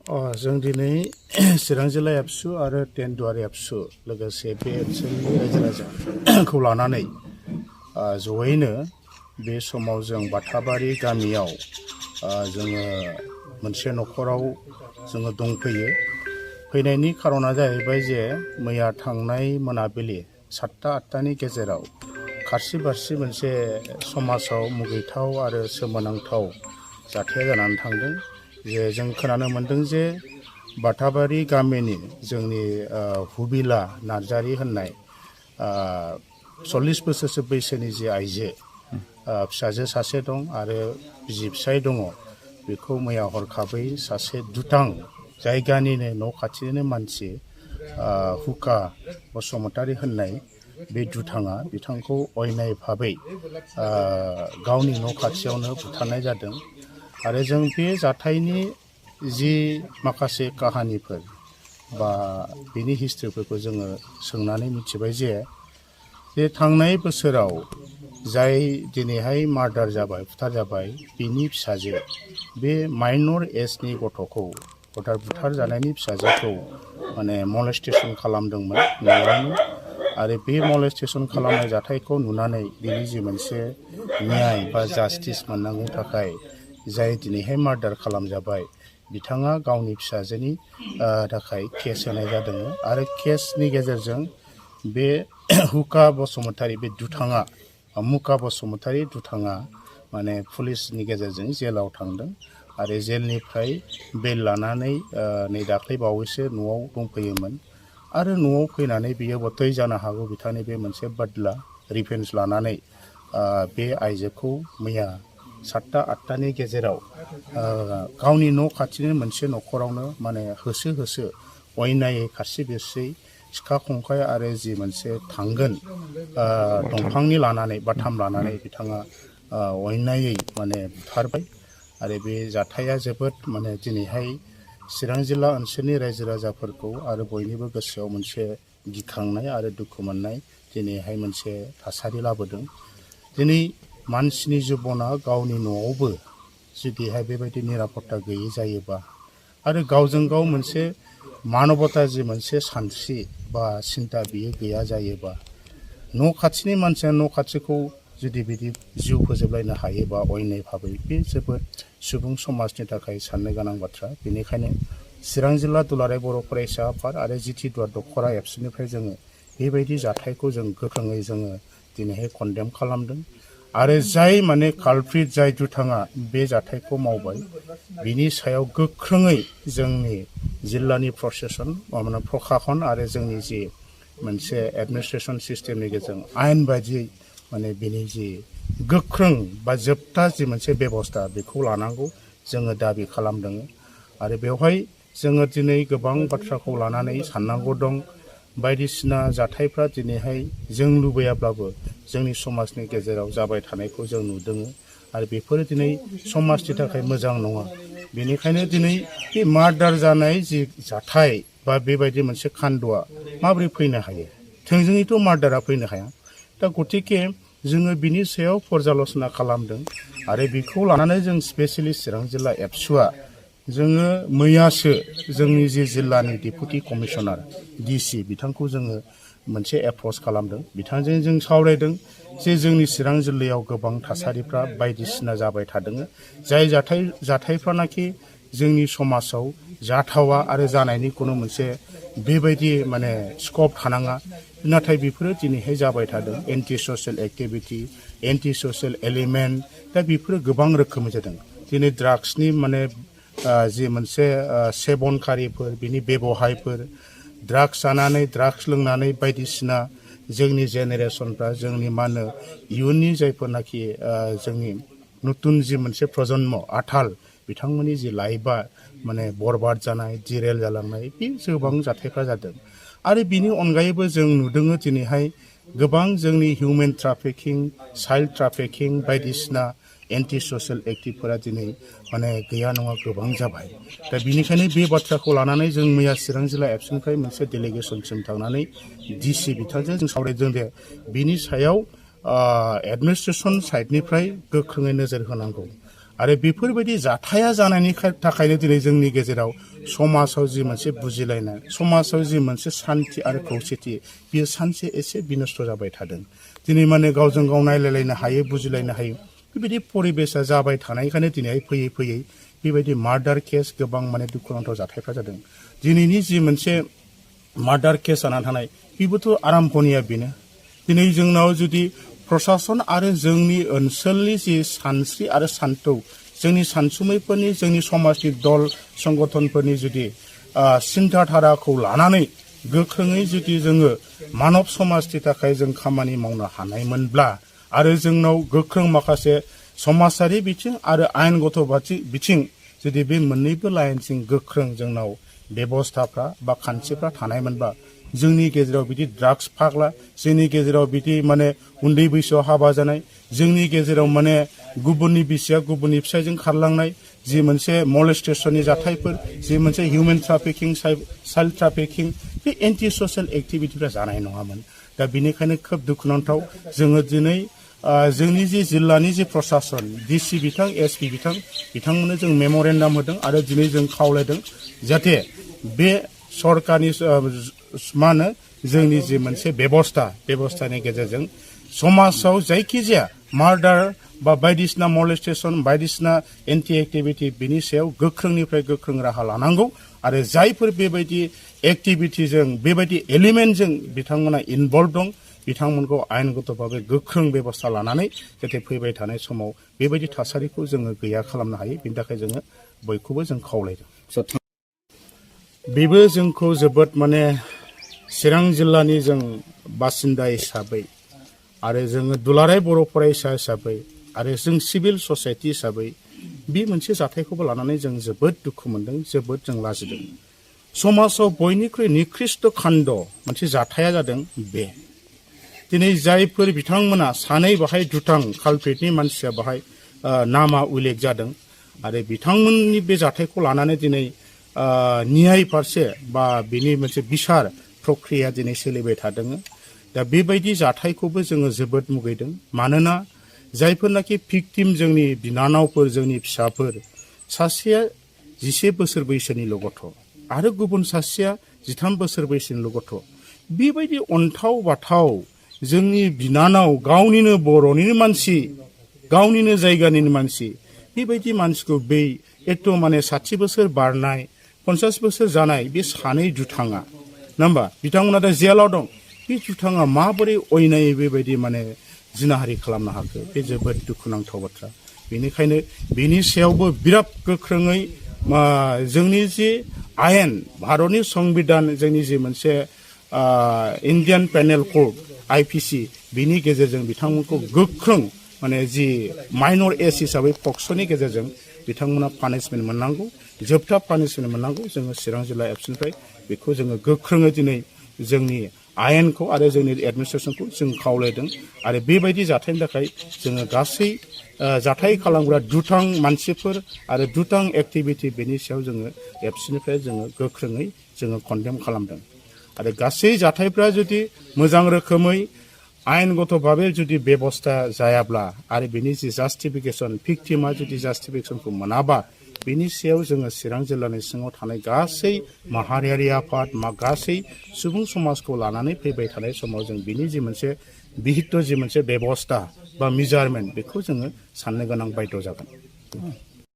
जों दिनै चिरां जिल्ला एबसु आरो टेनदुवार एबसु लोगोसे बे ओनसोलनि रायजो राजाखौ लानानै जयैनो बे समाव जों बाथाबारि गामियाव जोङो मोनसे न'खराव जोङो दंफैयो। फैनायनि खारना जाहैबाय जे मैया थांनाय मोनाबिलि 7-8टानि गेजेराव खारसि बारसि मोनसे समाजाव मुगैथाव आरो सोमोनांथाव जाथाया जानानै थांदों। जे जों खोनानो मोन्दों जे बाथाबारि गामिनि जोंनि हुबिला नार्जारि होननाय 40 बोसोरसो बैसोनि जे आइजो फिसाजो सासे दं आरो बिसि फिसाय दङ। बेखौ मैया हरखाबै सासे दुथां जायगानिनो न' खाथिनिनो मानसि हुका बसुमतारी होननाय बे दुथाङा बिथांखौ अयनाय भाबै गावनि न' खाथियावनो बुथारनाय जादों। आरो जों बे जाथायनि जि माखासे काहानिफोर बा बिनि हिस्ट्रिफोरखौ जोङो सोंनानै मिथिबाय जे थांनाय बोसोराव जाय दिनैहाय मार्डार जाबाय बुथार जाबाय बिनि फिसाजो बे माइनर एजनि गथ'खौ बुथार जानायनि फिसाजोखौ माने मलेस्टेसन खालामदोंमोन न'आवनो। आरो बे मलेस्टेसन खालामनाय जाथायखौ नुनानै बिनि जि मोनसे न्याय बा जास्टिस मोननांगौ थाखाय जाय दिनैहाय मार्डार खालामजाबाय बिथाङा गावनि फिसाजोनि थाखाय केस होनाय जादों। आरो केसनि गेजेरजों बे हुका बसुमतारी बे दुथाङा मुका बसुमतारी दुथाङा माने पुलिसनि गेजेरजों जेलाव थांदों। आरो जेलनिफ्राय बेल लानानै नै दाख्लै बावैसो न'आव दंफैयोमोन। आरो न'आव फैनानै बियो बतै जानो हागौ बिथांनि बे मोनसे बदला रिभेन्स लानानै बे आइजोखौ मैया 7-8टानि गेजेराव गावनि न' खाथिनि मोनसे न'खरावनो माने होसो होसो अयनायै खारसि बिरसि सिखा खंखाइ आरो जि मोनसे थांगोन दंफांनि लानानै बाथाम लानानै बिथाङा अयनायै माने बुथारबाय। आरो बे जाथाया जोबोद माने दिनैहाय चिरां जिल्ला ओनसोलनि रायजो राजाफोरखौ आरो बयनिबो गोसोआव मोनसे गिखांनाय आरो दुखु मोननाय दिनैहाय मोनसे थासारि लाबोदों। दिनै मानसिनि जिबना गावनि न'आवबो जुदिहाय बेबायदि निरापत्ता गैयै जायोबा आरो गावजों गाव मोनसे मानबता जि मोनसे सानस्रि बा सिन्ता बियो गैया जायोबा न' खाथिनि मानसिया न' खाथिखौ जुदि बिदि जिउ फोजोबलायनो हायोबा अयनाय भाबै बे जोबोद सुबुं समाजनि थाखाय साननो गोनां बाथ्रा। बेनिखायनो चिरां जिल्ला दुलाराय बर' फरायसा आफाद आरो जिथि दुवार दख'रा एबसुनिफ्राय जोङो बेबायदि जाथायखौ जों गोख्रोङै जोङो दिनैहाय कन्डेम खालामदों। आरो जाय माने कालप्रिट जाय दुथाङा बे जाथायखौ मावबाय बिनि सायाव गोख्रोङै जोंनि जिल्लानि प्रखाखन आरो जोंनि जि मोनसे एडमिनिस्ट्रेसन सिस्टेमनि गेजेरजों आयेन बायदियै माने बिनि जि गोख्रों बा जोबथा जि मोनसे बेबस्था बेखौ लानांगौ जोङो दाबि खालामदों। आरो बेवहाय जोङो दिनै गोबां बाथ्राखौ लानानै साननांगौ दं। बायदिसिना जाथायफ्रा दिनैहाय जों लुबैयाब्लाबो जोंनि समाजनि गेजेराव जाबाय थानायखौ जों नुदों। आरो बेफोरो दिनै समाजनि थाखाय मोजां नङा। बेनिखायनो दिनै बे मार्डार जानाय जि जाथाय बा बेबायदि मोनसे खान्द'आ माबोरै फैनो हायो? थोंजोङैथ' मार्डारा फैनो हाया। दा गतिके जोङो बिनि सायाव पर्याल'चना खालामदों। आरो बेखौ लानानै जों स्पेसियेलि चिरां जिल्ला एबसुआ जोङो मैयासो जोंनि जि जिल्लानि डेपुटि कमिसनार डिसि बिथांखौ जोङो मोनसे एप्रच खालामदों। बिथांजों जों सावरायदों जे जोंनि चिरां जिल्लायाव गोबां थासारिफ्रा बायदिसिना जाबाय थादों। जाय जाथायफ्रानाखि जोंनि समाजाव जाथावा आरो जानायनि खुनु मोनसे बेबायदि माने स्कप थानाङा। नाथाय बेफोरो दिनैहाय जाबाय थादों। Anti social activity, anti social element, दा बेफोरो गोबां रोखोमनि जादों। दिनै ड्राग्सनि माने जि मोनसे सेबनकारिफोर बिनि बेबहायफोर, ड्राग्स जानानै ड्राग्स लोंनानै बायदिसिना जोंनि जेनेरेसनफ्रा जोंनि मा होनो इयुननि जायफोरनाखि जोंनि नতুन जि मोनसे प्रजन्म आथाल बिथांमोननि जि लाइफआ माने बरबाद जानाय डिरेल जालांनाय बे गोबां जाथायफ्रा जादों। आरो बिनि अनगायैबो जों नुदों दिनैहाय गोबां जोंनि हिउमेन ट्राफिकिं, चाइल्ड ट्राफिकिं बायदिसिना एन्टि ससियेल एक्टिभफोरा दिनै माने गैया नङा गोबां जाबाय। दा बिनिखायनो बे बाथ्राखौ लानानै जों मैया चिरां जिल्ला एबसुनिफ्राय मोनसे डेलिगेसनसिम थांनानै डिसि बिथांजों जों सावरायदों जे बिनि सायाव एडमिनिस्ट्रेसन साइडनिफ्राय गोख्रोङै नोजोर होनांगौ। आरो बेफोरबायदि जाथाया जानायनि थाखायनो दिनै जोंनि गेजेराव समाजाव जि मोनसे बुजिलायनाय समाजाव जि मोनसे सान्थि आरो खौसेथि बियो सानसे एसे बिनस्थ' जाबाय थादों दिनै माने गावजों गाव नायलायलायनो हायो बुजिलायनो हायो बेबायदि परिबेसा जाबाय थानायखायनो दिनै फैयै फैयै बेबायदि मार्डार केस गोबां माने दुखुनांथाव जाथायफ्रा जादों दिनैनि जि मोनसे मार्डार केस जानानै थानाय बेबोथ' आराम्भनिया बेनो दिनै जोंनाव जुदि प्रसासन आरो जोंनि ओनसोलनि जि सानस्रि आरो सान्थौ जोंनि सानसुमैफोरनि जोंनि समाजनि दल संगठनफोरनि जुदि सिन्थाधाराखौ लानानै गोख्रोङै जुदि जोङो मानब समाजनि थाखाय जों खामानि मावनो हानायमोनब्ला आरो जोंनाव गोख्रों माखासे समाजारि बिथिं आरो आयेनगत बिथिं जुदि बे मोननैबो लाइनजों गोख्रों जोंनाव बेबस्थाफ्रा बा खान्थिफ्रा थानायमोनबा जोंनि गेजेराव बिदि ड्राग्स फाग्ला जोंनि गेजेराव बिदि माने उन्दै बैसोआव हाबा जानाय जोंनि गेजेराव माने गुबुननि बिसिया गुबुननि फिसायजों खारलांनाय जि मोनसे मलेस्टेसननि जाथायफोर जि मोनसे हिउमेन ट्राफिकिं चाइल्ड ट्राफिकिं बे एन्टि ससियेल एक्टिभिटिफ्रा जानाय नङामोन दा बेनिखायनो खोब दुखुनांथाव जोङो दिनै जोंनि जि जिल्लानि जि प्रसासन डिसि बिथां एसपि बिथांमोननो जों मेम'रेन्डाम होदों आरो दिनै जों खावलायदों जाहाथे बे सरकारनि मा होनो जोंनि जि मोनसे बेबस्थानि गेजेरजों समाजाव जायखिजाया मार्डार बा बायदिसिना मलेस्टेसन बायदिसिना एन्टि एक्टिभिटि बिनि सायाव गोख्रोंनिफ्राय गोख्रों राहा लानांगौ आरो जायफोर बेबायदि एक्टिभिटिजों बेबायदि एलिमेन्टजों बिथांमोना इनभल्भ दं बिथांमोनखौ आयेनगतभाबै गोख्रों बेबस्था लानानै जाहाथे फैबाय थानाय समाव बेबायदि थासारिखौ जोङो गैया खालामनो हायो बेनि थाखाय जोङो बयखौबो जों खावलायदों बेबो जोंखौ जोबोद माने चिरां जिल्लानि जों बासिन्दा हिसाबै आरो जोङो दुलाराय बर' फरायसा हिसाबै आरो जों सिभिल ससाइटि हिसाबै बे मोनसे जाथायखौबो लानानै जों जोबोद दुखु मोनदों जोबोद जों लाजिदों समाजाव बयनिख्रुइ निकृष्ट खान्द मोनसे जाथाया जादों बे दिनै जायफोर बिथांमोना सानै बाहाय दुथां कालप्रिटनि मानसिया बाहाय नामा उल्लेख जादों आरो बिथांमोननि बे जाथायखौ लानानै दिनै न्याय फारसे बा बिनि मोनसे बिसार प्रक्रिया दिनै सोलिबाय थादों दा बेबायदि जाथायखौबो जोङो जोबोद मुगैदों मानोना जायफोरनाखि भिक्टिम जोंनि बिनानावफोर जोंनि फिसाफोर सासेया 10 बोसोर बैसोनिल' गथ' आरो गुबुन सासेया 13 बोसोर बैसोनिल' गथ' बेबायदि अन्थाव बाथाव जोंनि बिनानाव गावनिनो बर'निनो मानसि गावनिनो जायगानिनो मानसि बेबायदि मानसिखौ बै एथ' माने 60 बोसोर बारनाय 50 बोसोर जानाय बे सानै दुथाङा नङा होमबा बिथांमोना दा जेलाव दं बे दुथाङा माबोरै अयनायै बेबायदि माने जिनाहारि खालामनो हाखो बे जोबोद दुखुनांथाव बाथ्रा बेनिखायनो बेनि सायावबो बिराद गोख्रोङै जोंनि जि आयेन भारतनि संबिधान जोंनि जि मोनसे इन्डियान पेनेल कोड IPC बिनि गेजेरजों बिथांमोनखौ गोख्रों माने जि माइनर एज हिसाबै पक्स'नि गेजेरजों बिथांमोना पानिशमेन्ट मोननांगौ जोबथा पानिशमेन्ट मोननांगौ जोङो चिरां जिल्ला एबसुनिफ्राय बेखौ जोङो गोख्रोङै दिनै जोंनि आयेनखौ आरो जोंनि एडमिनिस्ट्रेसनखौ जों खावलायदों आरो बेबायदि जाथायनि थाखाय जोङो गासै जाथाय खालामग्रा दुथां मानसिफोर आरो दुथां एक्टिभिटि बेनि सायाव जोङो एबसुनिफ्राय जोङो गोख्रोङै जोङो कन्डेम खालामदों आरो गासै जाथायफ्रा जुदि मोजां रोखोमै आयेनगतभाबै जुदि बेबस्था जायाब्ला आरो बेनि जि जास्टिफिकेसन भिक्टिमा जुदि जास्टिफिकेसनखौ मोनाबा बेनि सायाव जोङो चिरां जिल्लानि सिङाव थानाय गासै माहारियारि आफाद गासै सुबुं समाजखौ लानानै फैबाय थानाय समाव जों बिनि जि मोनसे बिहित जि मोनसे बेबस्था बा मेजारमेन्ट बेखौ जोङो साननो गोनां बायद' जागोन